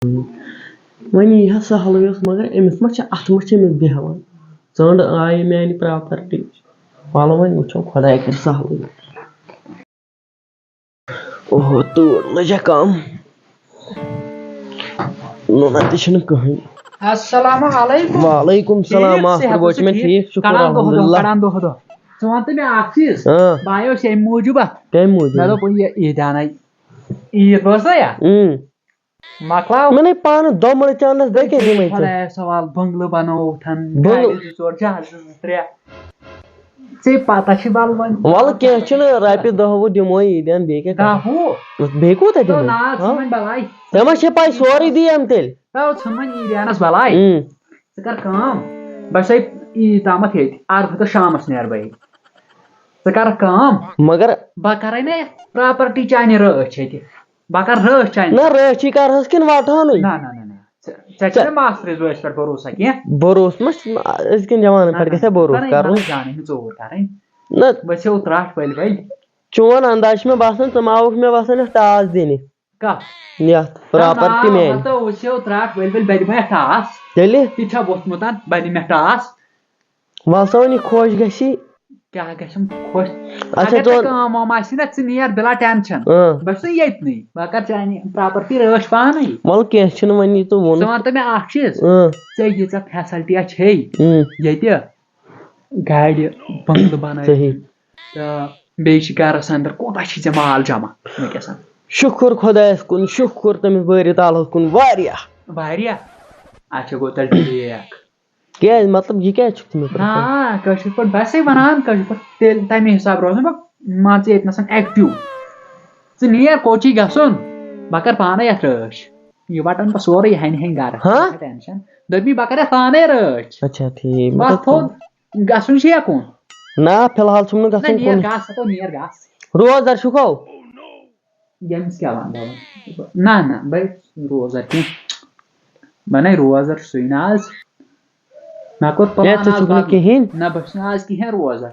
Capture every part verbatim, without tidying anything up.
وۄنۍ یی ہا سہلٕے اوس، مگر أمِس ما چھِ، اَتھٕ ما چھِ أمِس بیٚہوان؟ ژٔنٛڈ آیہِ میٛانہِ پراپرٹی۔ وَلہٕ وۄنۍ وٕچھو، خۄداے کَرِ سہلٕے۔ اوہو، تۭر لٔجا کم۔ نوٗنہ تہِ چھُنہٕ کٕہٕنۍ۔ السلام علیکم۔ وعلیکم السلام، ٹھیٖک، ماستٕر صحت بوے چھُ مےٚ ٹھیٖک؟ ٹھیٖک، شُکُر کڑان دۄہ دۄہ، الحمدللہ۔ کڑان دۄہ دۄہ۔ ژٕ وَن تہٕ مےٚ اَکھ چیٖز۔ آ۔ بہٕ آیوس ییٚمہِ موٗجوٗب اَتھ۔ کَمہِ موٗجوٗب؟ مےٚ دوٚپ، یہِ عیٖد اَنَے۔ عیٖد بوزنَے یا؟ اۭں۔ مۄکلاو۔ مےٚ نے پانہٕ دۄمرٕ چانس بیٚیہِ کیٛاہ دِمے ژےٚ؟ خۄدایَس حوالہٕ، بنٛگلہٕ بنووُتھ، بنٛگلہٕ؟ گاڑِ زٕ ژور، جہازٕ زٕ ترٛےٚ۔ ژےٚ پتہ چھِ، وَلہٕ وۄنۍ۔ وَلہٕ کینٛہہ چھُنہٕ، رۄپیہِ دَہ وُہ دِمو عیٖدیان، بیٚیہِ کیٛاہ دَہ کَرو؟ وُہ؟ بیٚیہِ کوٗتاہ تو دِمو؟ نا، ژٕ ہاں؟ وۄنۍ بلاے۔ ژےٚ ما چھے پَے سورُے دی أمۍ تیٚلہِ؟ تو ژھٕن وۄنۍ عیٖدیانَس بلاے۔ اۭں۔ ژٕ کر کٲم، بس ہے عیٖد تامَتھ ییٚتہِ، عرفہٕ تہٕ شامَس نیرٕ بہٕ ییٚتہِ۔ ژٕ کر کٲم۔ مگر بہٕ کرے نا یَتھ پراپرٹی چانہِ رٲچھ ییٚتہِ۔ بہٕ کر رٲچھ چانہِ۔ نہ، رٲچھٕے کرہس کِنہٕ وٹہٕ ہنٕے؟ نہ، نہ، نہ، نہ۔ ژےٚ، ژےٚ چھُنہٕ ژےٚ ماستٕرِس وٲنٛسہِ پٮ۪ٹھ بروسہ کینٛہہ؟ بروسہٕ ما چھُ، أزکٮ۪ن جوانن نہ، پٮ۪ٹھ نہ، گژھِ نہ، بروسہٕ بہٕ کرُن؟ نہٕ زانٕے نہٕ ژوٗر کرٕنۍ۔ نہ۔ ؤسِو ترٛٹھ ؤلۍ ؤلۍ۔ چون انداز چھُ مےٚ باسان، ژٕ ما آوُکھ مےٚ باسان یتھ ٹاس دِنہِ۔ کتھ؟ یتھ نہ، پراپرٹی نہ، میٲنۍ۔ ہتو ؤسِو ترٛٹھ ؤلۍ ؤلۍ، بنہِ ما یتھ ٹاس؟ تیٚلہِ؟ تہِ چھا ووٚتھمُت، بنہِ مےٚ ٹاس؟ وَلہٕ سا وۄنۍ یہِ خۄش گژھی۔ کیٛاہ گژھٮ۪م خۄش؟ اچھا، اگر ژٕ ژٕ کٲم وٲم آسی نا، ژٕ نیر بِلا ٹینشن۔ اۭں۔ بہٕ چھُس ییٚتنٕے، بہٕ کَرٕ چانہِ پراپرٹی رٲچھ پانَے۔ وَلہٕ کینٛہہ چھُنہٕ وۄنۍ، یہِ ژٕ ووٚنُتھ۔ ژٕ وَن تہٕ مےٚ اَکھ چیٖز، اۭں۔ ژےٚ ییٖژاہ فیسلٹی چھے اۭں۔ ییٚتہِ، گاڑِ، بنٛگلہٕ بَنٲوِتھ۔ صحیح۔ تہٕ بیٚیہِ چھِ گَرَس اَندَر کوٗتاہ چھِ ژےٚ مال جمع وٕنکیٚس؟ شُکُر خۄدایَس کُن، شُکُر تٔمِس بٲری تعالہَس کُن واریاہ۔ واریاہ؟ اچھا، گوٚو تیٚلہِ ٹھیٖک۔ کیٛازِ؟ مطلب، یہِ کیٛازِ چھُکھ ژٕ مےٚ پرٛژھان؟ آ، کٲشِر پٲٹھۍ بَسے وَنان، کٲشِر پٲٹھۍ تیٚلہِ تَمے حِساب روزٕ بہٕ، مان ژٕ ییٚتہِ نَسَن ایکٹِو۔ ژٕ نیر کوچی گژھُن، بہٕ کَرٕ پانَے اَتھ رٲچھ۔ یہِ وَٹَن بہٕ سورُے ہَنہِ ہَنہِ گَرٕ۔ ہاں؟ ٹینشن۔ دوٚپمی بہٕ کَرٕ اَتھ پانَے رٲچھ۔ اچھا، ٹھیٖک۔ بَس مطلب تھوٚد گژھُن چھُ یا کُن؟ نہ، فی الحال چھُم نہٕ نہ، گژھُن نیر کُن۔ گاسہٕ ہَتو، نیر گاسہٕ۔ روزدر چھُکھو؟ ییٚمِس کیٛاہ وَنہٕ بہٕ وۄنۍ؟ نہ، نہ، بہٕ روزدر کینٛہہ۔ بہٕ نَے روزدر چھُسٕے نہٕ آز۔ مےٚ کوٚر ہے، پلان ژٕ آز چھُکھ نہٕ مۄکل-، کِہیٖنۍ۔ نہ، بہٕ چھُس نہٕ آز کِہیٖنۍ روزدر۔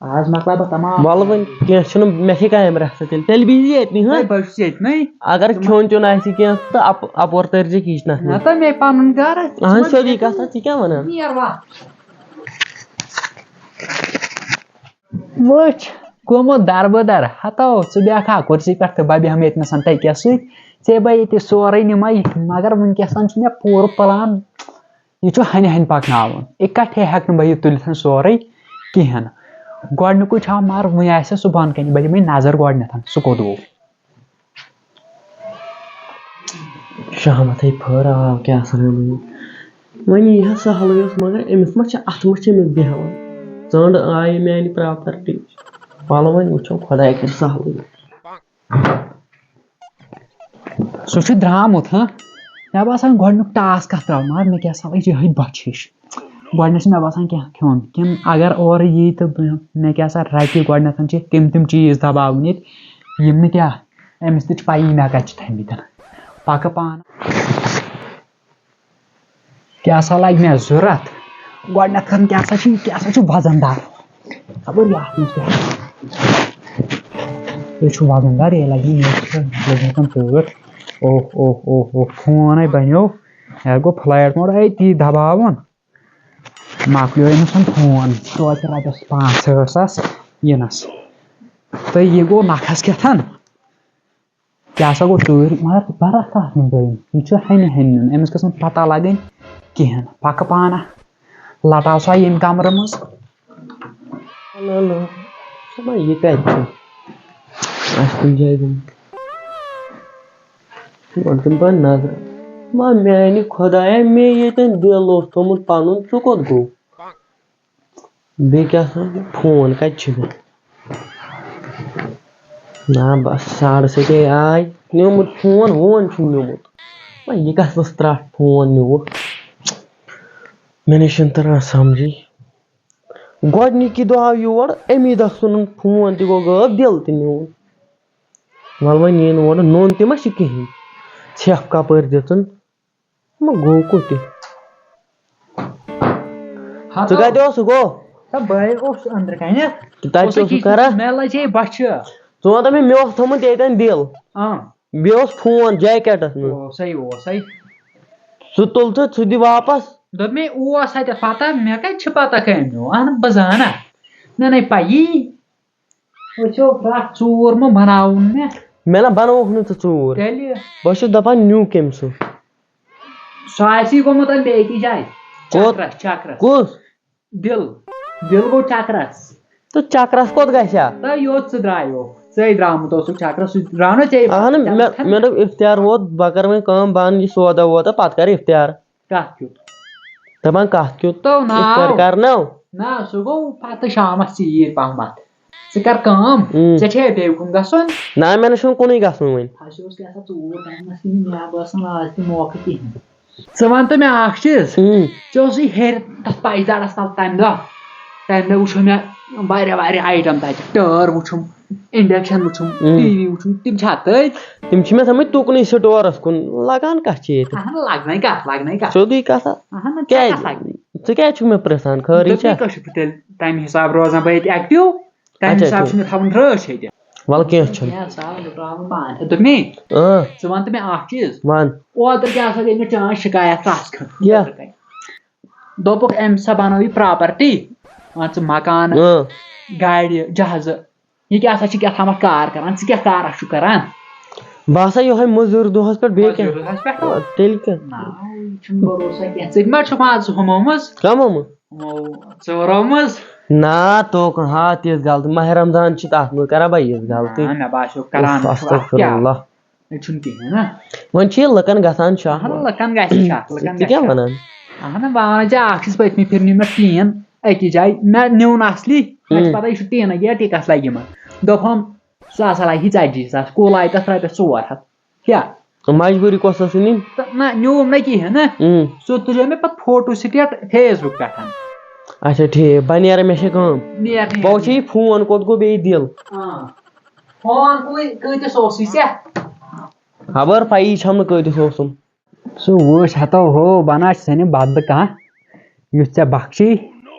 آز مۄکلاو بہٕ تمام۔ وَلہٕ وۄنۍ کینٛہہ چھُنہٕ، مےٚ چھِ کامہِ رَژھا تیٚلہِ۔ تیٚلہِ بِہزِ ییٚتنٕے، ہاں؟ ہے، بہٕ چھُس ییٚتنٕے۔ اگر تِمن کھیوٚن چیوٚن آسہِ کینٛہہ تہٕ اَپ-، اَپور تٔرزِ کِچنَس منٛز۔ نہ تہٕ مےٚ پَنُن گَرٕ۔ اَہَن، سیوٚدُے کَتھ، ژٕ کیٛاہ وَنان؟ نیر وَتھ۔ وٕچھ، گوٚمُت دَربٕدَر۔ ہَتو، ژٕ بیٚہکھا کُرسی پٮ۪ٹھ تہٕ بہٕ بیٚہمہٕ ییٚتہِ نَسَن تٔکِس سۭتۍ۔ ژےٚ بہٕ ییٚتہِ سورُے نِمَے، مگر وٕنکٮ۪سَن چھُ مےٚ پوٗرٕ پٕلان۔ یہِ چھُ ہَنہِ ہَنہِ پَکناوُن۔ اِکَٹھے ہٮ۪کہٕ نہٕ بہٕ یہِ تُلِتھ سورُے کِہیٖنۍ۔ گۄڈٕنیُکُے چھُ مَر، وٕنہِ آسہِ سُہ بۄن کَنہِ، بہٕ دِمَے نظر گۄڈٕنٮ۪تھ، سُہ کوٚت گوٚو۔ شامَتھٕے پھٔر آو، کیٛاہ سا وَنہٕ بہٕ؟ وۄنۍ یی ہا سہلٕے اوس، مگر أمِس ما چھِ، اَتھٕ ما چھِ أمِس بیٚہوان؟ ژٔنٛڈ آیہِ میٛانہِ پراپرٹی۔ وَلہٕ وۄنۍ وٕچھو، خۄداے کَرِ سہلٕے۔ سُہ چھُ درٛامُت، ہاں؟ مےٚ باسان، گۄڈٕنیُک ٹاس کَتھ درٛاو، مگر مےٚ کیٛاہ سا لٔج یِہوٚے بۄچھِ ہِش۔ گۄڈٕنٮ۪تھ چھِ مےٚ باسان کینٛہہ کھیوٚن، کِنہٕ اگر اورٕ یی تہٕ بہٕ، مےٚ کیٛاہ سا رَٹہِ گۄڈٕنٮ۪تھ چھِ تِم تِم چیٖز دَباوٕنۍ ییٚتہِ، یِم نہٕ کیٛاہ، أمِس تہِ چھِ پَیی مےٚ کَتہِ چھِ تھٲمٕتۍ۔ پَکہٕ پانہٕ۔ کیٛاہ سا لَگہِ مےٚ ضوٚرَتھ؟ گۄڈٕنٮ۪تھ کیٛاہ سا چھُ، یہِ کیٛاہ سا چھُ وَزَن دار؟ خبر یہِ اَتھ منٛز کیٛاہ چھُ۔ یہِ چھُ وَزَن دار، یہِ لَگہِ مےٚ، یہِ چھُ لٔجمٕژ تۭر۔ اوہ، اوہ، اوہ، اوہ، فون ہے بَنیو۔ یہِ گوٚو flight mode، ہے، تی دَباوُن۔ مۄکلیو أمِس وۄنۍ فون، توتہِ رۄپیَس پانٛژھ ٲٹھ ساس یِنَس۔ تہٕ یہِ گوٚو نَکھَس کیٛاہ تھَن۔ کیٛاہ سا گوٚو ژوٗرِ؟ مگر بَرَکھ کَتھ منٛز گٔے؟ یہِ چھُ ہَنہِ ہَنہِ نیُن، أمِس گٔژھ نہٕ پَتہ لَگٕنۍ کِہیٖنۍ۔ پَکہٕ پانہٕ، لَٹاو سا ییٚمہِ کَمرٕ منٛز۔ نہ، نہ، سُہ ما یہِ کَتہِ چھُ؟ آسہِ کُنہِ جایہِ گوٚمُت۔ گۄڈٕ دِمہٕ بہٕ نظر۔ ما میانہِ خۄدایا، مےٚ ییٚتٮ۪ن دِل اوس تھوٚمُت پنُن، سُہ کوٚت گوٚو؟ بیٚیہِ کیٛاہ سا، فون کتہِ چھُ مےٚ؟ نا بس، ساڑٕ سۭتۍ آے، نیوٗمُت فون وون چھُم نیوٗمُت۔ وۄنۍ یہِ کتھ ؤژھ ترٛٹھ، فون نیوٗکھ؟ مےٚ نے چھُنہٕ تران سمجھے۔ گۄڈٕنِکی دۄہ آو یور، اَمی دۄہ ژھُنُن فون تہِ گوٚو غٲب، دِل تہِ نیوٗن۔ وَلہٕ وۄنۍ یِن اورٕ، نوٚن تہِ ما چھِ کِہیٖنۍ؟ ژھٮ۪پھ کَپٲرۍ دِژٕن؟ وۄنۍ گوٚو کوٚت یہِ؟ ہتو۔ ژٕ کَتہِ اوسُکھ ہو؟ تہٕ بہٕ اوسُس أنٛدرٕ کَنٮ۪تھ۔ تہٕ تَتہِ اوسُکھ کیٛاہ اوسُکھ کران؟ مےٚ لَجے بۄچھِ۔ ژٕ وَن تہٕ مےٚ، مےٚ اوس تھوٚمُت ییٚتٮ۪ن دِل۔ اۭں۔ بیٚیہِ اوس فون جیکٹس منٛز۔ اوسَے، اوسَے۔ سُہ تُل تہٕ ژٕ دِ واپس۔ دوٚپ مےٚ، اوس اَتٮ۪تھ پتہ، مےٚ کَتہِ چھِ پتہ کَمہِ اوٚن؟ اَہن بہٕ زانہ۔ مےٚ نَے پَیی۔ وٕچھو، پرٛٮ۪تھ ژوٗر مہ بناوُن مےٚ۔ مےٚ نہ بنووُکھ نہٕ ژٕ ژوٗر۔ تیٚلہِ؟ بہٕ چھُس دَپان، نیوٗ کٔمۍ سُہ؟ سُہ آسی گوٚمُت اَمہِ بیٚیہِ أکِس جایہِ۔ کوٚت؟ چکرس، چکرس۔ کُس؟ دِل۔ دِل گوٚو چکرس۔ تہٕ چکرس کوٚت گژھِ ہا؟ تہٕ یوٚت ژٕ درٛایوکھ۔ ژٕے درٛامُت اوسُکھ چکرس، سُہ درٛاو نہ ژےٚ اہن، مےٚ، پتہٕ۔ مےٚ دوٚپ، افتیار ووت، بہٕ کرٕ وۄنۍ کٲم، بہٕ انہٕ یہِ سودا وودا، پتہٕ کرٕ افتیار۔ کَتھ کیُتھ؟ دَپان کَتھ کیُتھ؟ تو ناو۔ اِفتار کرنو؟ نہ، سُہ گوٚو پتہٕ شامس ژیٖرۍ پہمتھ۔ ژٕ کر کٲم، اۭں۔ ژےٚ چھے بیٚیہِ کُن گژھُن؟ نہ، مےٚ نہ چھُنہٕ کُنُے گژھُن وۄنۍ۔ اَسہِ اوس کیٛاہ سا ژوٗر ٹایمس کِہیٖنۍ، مےٚ باسان آز تہِ موقعہٕ کِہیٖنۍ۔ ژٕ وَن تہٕ مےٚ اکھ چیٖز، اۭں۔ ژےٚ اوسُے ہیٚرِ تَتھ پَشہٕ دارَس تَل تَمہِ دۄہ، تَمہِ دۄہ وٕچھُو مےٚ واریاہ واریاہ آیٹم تَتہِ، ٹٲر وٕچھُم، انڈکشن وٕچھُم، اۭں۔ ٹی وی وٕچھُم، تِم چھا تٔتۍ؟ تِم چھِ مےٚ تھٲمٕتۍ تُکنُے سٹورس کُن، لگان کَتھ چھِ ییٚتہِ؟ اہن، لگنے کَتھ، لگنے کَتھ۔ سیوٚدُے کَتھا۔ اہن، ژےٚ کیٛازِ؟ کَتھ لگہِ؟ ژٕ کیٛازِ چھُکھ مےٚ پرٛژھان؟ خٲرٕے دوٚپمَے چھا؟ کٲشِر پٲٹھۍ تیٚلہِ تَمہِ حساب روزان بہٕ ییٚتہِ ایکٹیو، تَمہِ اچھا، حساب ٹھیٖک۔ چھُ مےٚ تھاوُن رٲچھ ییٚتہِ۔ وَلہٕ کینٛہہ چھُنہٕ۔ کینٛہہ سا، بہٕ ترٛاوٕ نہٕ پانہٕ تہِ۔ دوٚپمے، اۭں۔ ژٕ وَن تہٕ مےٚ اَکھ چیٖز۔ وَن۔ اوترٕ کیٛاہ سا گٔے مےٚ چانٛچ شِکایت پرٛٮ۪س کھٔنٛڈ۔ کیٛاہ؟ اوترٕ کَنہِ۔ دوٚپُکھ، أمۍ سا بَنٲو یہِ پراپرٹی، مان ژٕ، مکانہٕ، اۭں۔ گاڑِ، جہازٕ۔ یہِ کیٛاہ سا چھِ کیٛاہ تھامَتھ کار کران؟ ژٕ کیٛاہ کارا چھُکھ کران؟ بہٕ ہسا یِہوٚے مٔزوٗرۍ دۄہَس پٮ۪ٹھ، بیٚیہِ کیٛاہ؟ مٔزوٗرۍ دۄہَس پٮ۪ٹھ؟ آ، تیٚلہِ کیٛاہ؟ نہ، یہِ چھُنہٕ بھروسہ کینٛہہ۔ ژٕ تہِ ما چھُکھ مان ژٕ ہُمومُت؟ کَم ہُمہٕ؟ ہُمو ژورو منٛز؟ نہ، تو کہاں تیٖژ غلطی؟ ماہِ رمضان چھِ تَتھ منٛز کران بہٕ یِژھ غلطی؟ نہ، مےٚ باسیو کران اُف، چھُ اَتھ کیٛاہ؟ استغفراللہ۔ یہِ چھُنہٕ کِہیٖنۍ نا۔ وۄنۍ چھِ یہِ لُکن گژھان شاہ۔ اہن، لُکن گژھِ شاہ، ژٕ، لُکن ژٕ گژھِ کیٛاہ شاہ۔ وَنان؟ اہن، بہٕ وَنان ژےٚ اَکھ چیٖز، پٔتمہِ پھِرِ نیوٗ مےٚ ٹیٖن أکِس جایہِ، مےٚ نیوٗن اَصلی، مےٚ چھِ ہُم۔ پَتہ یہِ چھُ ٹیٖنٕے، یہِ ٹِکَس لَگہِ یِمَن۔ دوٚپہَم، سُہ ہسا لَگہِ ژَتجی ساس، کُل آیہِ تَتھ رۄپیَس ژور ہَتھ۔ کیٛاہ؟ مجبوٗری کۄس ٲس نِنۍ؟ تہٕ نہ، نیوٗم نہ کِہیٖنۍ نہ۔ اۭں۔ سُہ تُلیو مےٚ پَتہٕ فوٹو سٹیٹ Facebook پٮ۪ٹھ۔ اچھا، ٹھیٖک، بہٕ نیرٕ، مےٚ چھےٚ کٲم۔ نیر، نیر۔ بہٕ وٕچھِ یہِ فون کوٚت گوٚو بیٚیہِ دِل۔ آ۔ فون کُے، کۭتِس اوسُے ژےٚ؟ خبر پَیی چھَم نہٕ کۭتِس اوسُم۔ سُہ وٕچھ ہَتو ہو، بَناو سانہِ بدلہٕ کانٛہہ، یُتھ ژےٚ بخشی،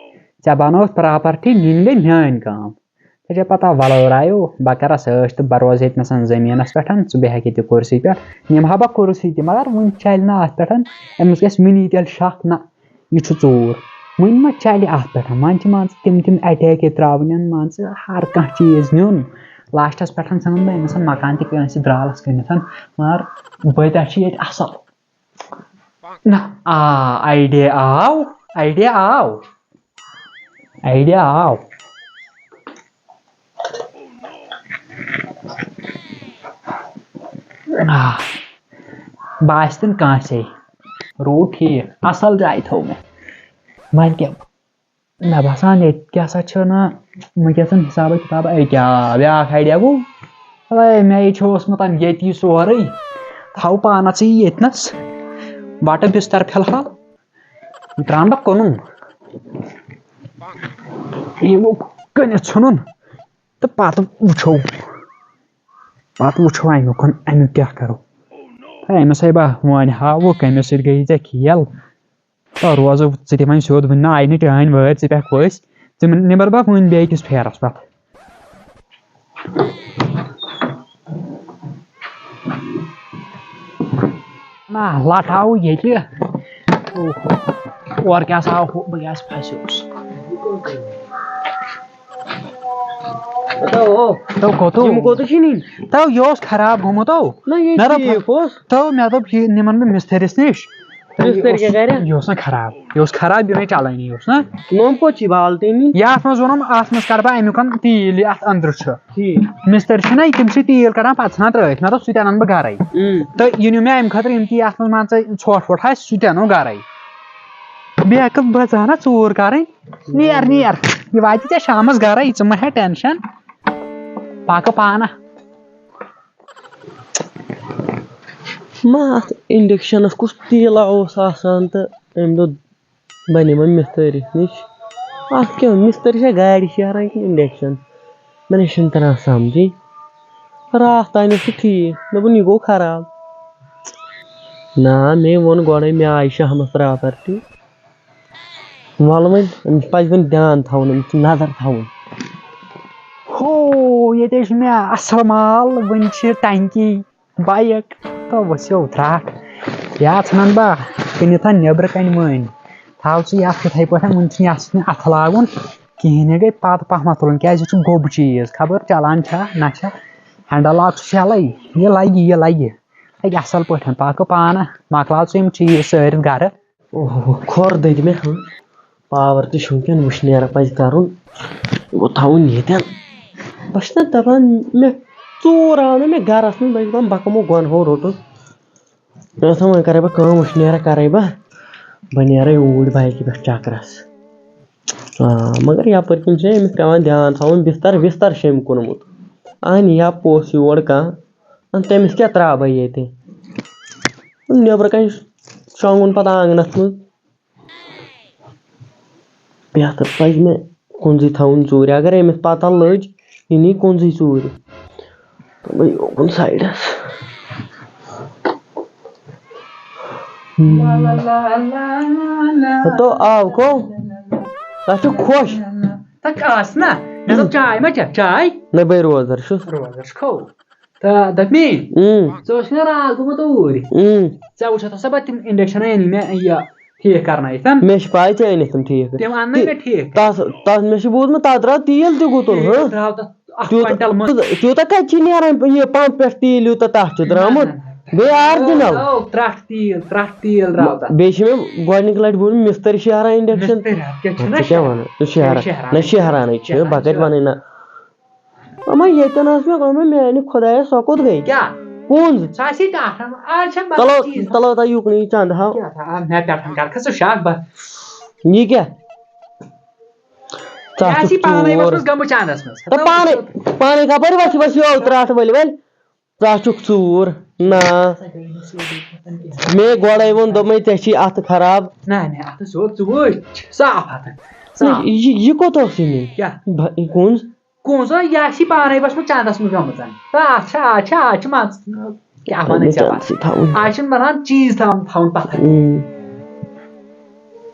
ژےٚ بَنٲوٕتھ پراپرٹی، نِنۍ گٔے میٛٲنۍ کٲم۔ ژےٚ چھےٚ پَتہ وَلہٕ راوِ، بہٕ کَرَس عٲش تہٕ بہٕ روزٕ ییٚتہِ نَسَن زٔمیٖنَس پٮ۪ٹھ، ژٕ بیٚہَکھ ییٚتہِ کُرسی پٮ۪ٹھ، نِمہٕ ہا بہٕ کُرسی تہِ، مگر وٕنہِ چَلہِ نہٕ اَتھ پٮ۪ٹھ، أمِس گژھِ مِنی تیٚلہِ شَک نہ۔ یہِ چھُ ژوٗر۔ وۄنۍ ما چلہِ اَتھ پٮ۪ٹھ؟ وۄنۍ چھِ مان ژٕ تِم تِم اٹیک ییٚتہِ ترٛاوٕنٮ۪ن، مان ژٕ ہر کانٛہہ چیٖز نیُن۔ لاسٹَس پٮ۪ٹھ ژھٕنَن بہٕ أمِس مکان تہِ کٲنٛسہِ درٛالَس کٕنِتھ، مگر بٲتیٛاہ چھِ ییٚتہِ اَصٕل۔ نہ، آ، آیڈیا آو، آیڈیا آو، آیڈیا آو۔ آ، باسہِ تہِ نہٕ کٲنٛسے۔ روٗد ٹھیٖک، اَصٕل جایہِ تھوٚو مےٚ۔ وۄنۍ کیٛاہ؟ مےٚ باسان، ییٚتہِ کیٛاہ سا چھُ نہ، وٕنکیٚس حسابہ کِتابہ۔ اے کیٛاہ، بیٛاکھ آیڈیا گوٚو۔ اے، مےٚ یہِ چھُ اوسمُت ییٚتی سورُے۔ تھاو پانَسٕے ییٚتہِ نَس۔ بَٹہٕ بِستَر فِلحال۔ یہِ ترٛاوَن بہٕ کٕنُن۔ یہِ گوٚو کٕنِتھ ژھٕنُن۔ تہٕ پَتہٕ وٕچھو، پَتہٕ وٕچھو اَمیُک، اَمیُک کیٛاہ کَرو۔ ہے، أمِس ہے بہٕ وۄنۍ ہاوُکھ، أمِس سۭتۍ گٔیی ژےٚ کھیل۔ تہٕ روزو ژٕ تہِ وۄنۍ سیوٚد، وٕنہِ نہ آیہِ نہٕ چٲنۍ وٲرۍ، ژٕ پٮ۪کھ پٔسۍ، ژٕ نِمَتھ بہٕ وٕنہِ بیٚیہِ کِس پھیرَس پَتہٕ۔ نہ، لَٹھ آوُ ییٚتہِ۔ اورٕ کیٛاہ سا آو ہُہ، بہٕ کیٛاہ سا پھَسیوس۔ تو، تو کوٚتو؟ یِم کوٚتو چھِ نِنۍ؟ تو، یہِ اوس خراب گوٚمُت، تو۔ نہ، یہِ مےٚ دوٚپ، ٹھیٖک اوس۔ تو، مےٚ دوٚپ، یہِ نِمَن بہٕ مِستٔرِس نِش۔ مِستٔرۍ کیٛاہ کَرِ؟ یہِ اوس نہ خراب، یہِ اوس خراب، یہِ نہٕ چَلٲنی اوس نہ۔ نوٚم کوٚت چھِ بالٹیٖن نِنۍ؟ یہِ اَتھ منٛز ووٚنُم، اَتھ منٛز کَڑٕ بہٕ اَمیُک تیٖل، یہِ اَتھ أنٛدرٕ چھُ۔ ٹھیٖک۔ مِستٔرۍ چھِنہ یہِ، تِم چھِ تیٖل کَڑان، پَتہٕ ژھٕنان ترٛٲوِتھ۔ مےٚ دوٚپ، سُہ تہِ اَنَن بہٕ گَرَے۔ اۭں۔ تہٕ یہِ نیوٗ مےٚ اَمہِ خٲطرٕ، یِم تہِ اَتھ منٛز، مان ژٕ، ژھۄٹھ وۄٹھ آسہِ، سُہ تہِ اَنو گَرَے۔ بیٚیہِ ہٮ۪کَکھ بہٕ زانہ ژوٗر کَرٕنۍ۔ نیر، نیر۔ یہِ واتی ژےٚ شامَس گَرَے، ژٕ مہ ہےٚ ٹٮ۪نشَن۔ پَکہٕ پانہٕ۔ ما اَتھ اِنڈَکشَنَس کُس تیٖلا اوس آسان تہٕ أمۍ دوٚپ، بہٕ نِمَن مِستٔرِس نِش۔ اَتھ کیٛاہ، مِستٔرۍ چھا گاڑِ شیران کِنہٕ اِنڈَکشَن؟ مےٚ نَے چھُنہٕ تَران سَمجھٕے۔ راتھ تام اوس سُہ ٹھیٖک، دوٚپُن، یہِ گوٚو خراب۔ نا، مے ووٚن گۄڈَے، مےٚ آیہِ شہمَس پراپرٹی۔ وَلہٕ وۄنۍ، أمِس پَزِ وۄنۍ دیان تھاوُن، أمِس چھِ نظر تھاوُن۔ ہو، ییٚتہِ چھُ مےٚ اَصٕل مال، وۄنۍ چھِ ٹنکی۔ بایِک، تو ؤسِو ترٛٹھ۔ یا ژھٕنن بہٕ کٕنِتھ نیٚبرٕ کنہِ مٔنٛدۍ۔ تھاو ژٕ یَتھ یِتھَے پٲٹھۍ، وٕنہِ چھُنہٕ یَتھ سۭتۍ اَتھٕ لاگُن کِہیٖنۍ۔ یہِ گٔے پَتہٕ پَہمَتھ تُلُن، کیٛازِ یہِ چھُ گوٚب چیٖز، خبر چَلان چھا نہ چھا۔ ہینڈَل لاک چھُس یَلَے، یہِ لَگہِ، یہِ لَگہِ۔ لَگہِ اَصٕل پٲٹھۍ، پَکہٕ پانہٕ، مۄکلاو ژٕ یِم چیٖز سٲرِتھ گَرٕ۔ اوہ، کھۄر دٔدۍ مےٚ، ہاں۔ پاور تہِ چھُ وٕنکیٚن وٕشنیر پزِ کرُن۔ یہِ گوٚو تھاوُن ییٚتٮ۪ن۔ بہٕ چھُس نہ دپان، مےٚ ژوٗر آو نہ مےٚ گرس منٛز، بہٕ چھُس دپان، بہٕ کمو گۄنہو روٚٹُس۔ مےٚ دوٚپ، وۄنۍ کرے بہٕ کٲم، وٕشنیر کرے بہٕ، بہٕ نیرے اوٗرۍ بایکہِ پٮ۪ٹھ چکرس۔ آ، مگر یپٲرۍ کِنۍ چھُ أمِس پٮ۪وان دیان تھاوُن، بستر وستر چھُ أمۍ کُنمُت۔ اہن، یا پوٚژھ یور کانٛہہ، اہن، تٔمِس کیٛاہ ترٛاوٕ بہٕ ییٚتہِ؟ نیٚبرٕ کنہِ شۄنٛگُن پتہٕ آنٛگنس منٛز۔ بہتر پزِ مےٚ کُنزٕے تھاوُن ژوٗرِ۔ اگر أمِس پتہ لٔج، یہِ نی کُنزٕے ژوٗرِ۔ تہٕ بہٕ یوکُن سایڈس۔ تو آو کو؟ تَتھ چھُ خۄش۔ تَتھ آس نا۔ مےٚ دوٚپ، چاے ما چےٚ؟ چاے؟ نہ، بہٕ روزدر چھُس۔ روزدر چھُ کھوٚو۔ تہٕ دَپہِ مے، اۭں۔ ژٕ اوسُکھ نا راتھ گوٚمُت اوٗرۍ؟ اۭں۔ ژےٚ وٕچھتھ ہسا بہٕ تِم انڈکشن أنۍ مےٚ یہِ ٹھیٖک کرنٲیِتھ۔ مےٚ چھِ پاے ژےٚ أنِتھ تِم ٹھیٖک۔ تِم اَن نہٕ تہِ-، مےٚ ٹھیٖک۔ تَتھ، تَتھ مےٚ چھُ بوٗزمُت تَتھ درٛاو تیٖل تہِ گُتُل، تیٖل ہاں؟ درٛاو تَتھ اَکھ کویِنٹل منٛز۔ تیوٗتاہ، تیوٗتاہ کَتہِ چھِ نیران یہِ پمپ پٮ۪ٹھ تیٖل یوٗتاہ تَتھ چھُ نہ، درٛامُت؟ نہ، نہ۔ بیٚیہِ آرجِنل۔ آو، آو، ترٛٹھ تیٖل، ترٛٹھ تیٖل درٛاو تَتھ۔ بیٚیہِ چھِ مےٚ گۄڈٕنِکۍ لَٹہِ بوٗزمُت مِستٔرۍ شیران انڈکشن۔ مِستٔرۍ ہا، کیٛاہ چھُ ژٕ نہ کیٛاہ شیران؟ وَنان؟ ژٕ شیران۔ نہ، شیران نہ، چھُ۔ شیرانٕے چھُ، بہٕ کَتہِ وَنَے نہ۔ اما ییٚتٮ۪ن ٲس مےٚ گٔمٕژ میانہِ خۄدایہ، سۄ کوٚت گٔے؟ کیٛاہ؟ کُنز۔ سۄ آسہِ ٹاٹھن۔ آز چھےٚ بدل تلو، چیٖز۔ تلو تۄہہِ یُکنُے یہِ چندٕ ہاو۔ کیٛاہ تھا-، آ، مےٚ پٮ۪ٹھ کر کھٕ ژٕ شاہ بہ۔ یہِ کیٛاہ؟ ژٕ یہِ آسی چھُکھ پانے ژوٗر۔ ؤژھمٕژ گٔمٕژ چندس منٛز۔ تہٕ پانے، پانے کپٲرۍ وۄتھِ وۄتھِ یہِ ترٛٹھ ؤلۍ ؤلۍ؟ ژٕ چھُکھ ژوٗر۔ نہ۔ مےٚ گۄڈے ووٚن، دوٚپمَے ژےٚ چھی اَتھٕ خراب۔ نہ، نہ، اَتھٕ سیوٚد، ژٕ وٕچھ، صاف اَتھٕ، نہ، صاف۔ یہِ، یہِ کوٚت اوس یہِ نِنۍ؟ کیٛاہ؟ بہ-، یہِ کُنز؟ کُنز ہا، یہِ آسی پانے بس وۄنۍ چندس منٛز گٔمٕژ۔ تہٕ اَتھ چھا، آز چھا، آز چھِ مان ژٕ، کیٛاہ وَنَے ژےٚ چندسٕے بہٕ؟ تھاوُن۔ آز چھِنہٕ بنان چیٖز تھاوُن، تھاوُن پَتھر۔ اۭں۔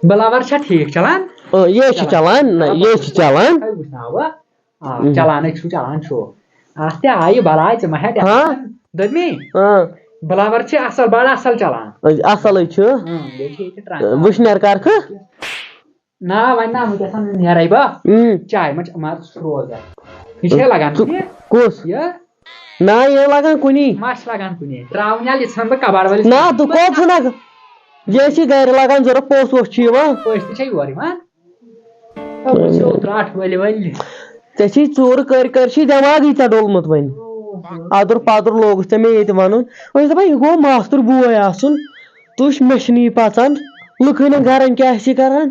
بلاور چھا ٹھیٖک چلان؟ اۭں، یہِ چھِ چلان۔ چلان، نہ، یہِ چھِ چلان۔ ہے، وٕچھناو بہٕ۔ آ، اۭں۔ چلانٕے چھُ، چلان چھُ۔ اَتھ تہِ آیہِ بلاے، ژٕ ما ہٮ۪کھ ہاں؟ دوٚپمے، اۭں۔ بلاور چھِ اَصٕل، بڑٕ اَصٕل چلان۔ اَصٕلٕے چھُ۔ اۭں، بیٚیہِ چھِ ییٚتہِ ٹرٛانسفارمر۔ وٕچھ نیر کر کھٕ۔ نہ، وۄنۍ نہ، وٕنکیٚس نہٕ نیرے بہٕ۔ اۭں۔ چاے منٛز مَر روزدر۔ یہِ چھے لگان ژٕ کُنہِ؟ کُس؟ یہِ؟ نہ، یہِ لگان کُنی۔ ما چھِ لگان کُنی؟ ترٛاوُن ییٚلہِ یہِ ژھٕنَن بہٕ کباڑ وٲلِس۔ نہ، تہٕ کوٚت ژھٕنکھ؟ یہِ چھِ گرِ لگان ضروٗرت، پوٚژھ ووٚژھ چھُ یِوان۔ پٔژھۍ تہِ چھے یورٕ یِوان۔ ترٛٹھ ؤلۍ ؤلۍ۔ ژےٚ چھی ژوٗرٕ کٔرۍ کٔرۍ چھی دٮ۪ماغٕے ژےٚ ڈوٚلمُت وۄنۍ۔ اَدُر پَدُر لوگُتھ ژےٚ مےٚ ییٚتہِ وَنُن۔ وۄنۍ چھُس دَپان، یہِ گوٚو ماستُر بوے آسُن۔ تُج مےٚ چھِنہٕ یہِ پَژان۔ لُکہٕ ہٕنٛدٮ۪ن گَرَن کیٛاہ آسہِ یہِ کَران؟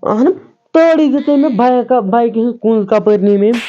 اَہَن، تٲڑی دِژٕے مےٚ بایکہِ، بایکہِ ہٕنٛز کُنٛز کَپٲرۍ نی مےٚ أمۍ۔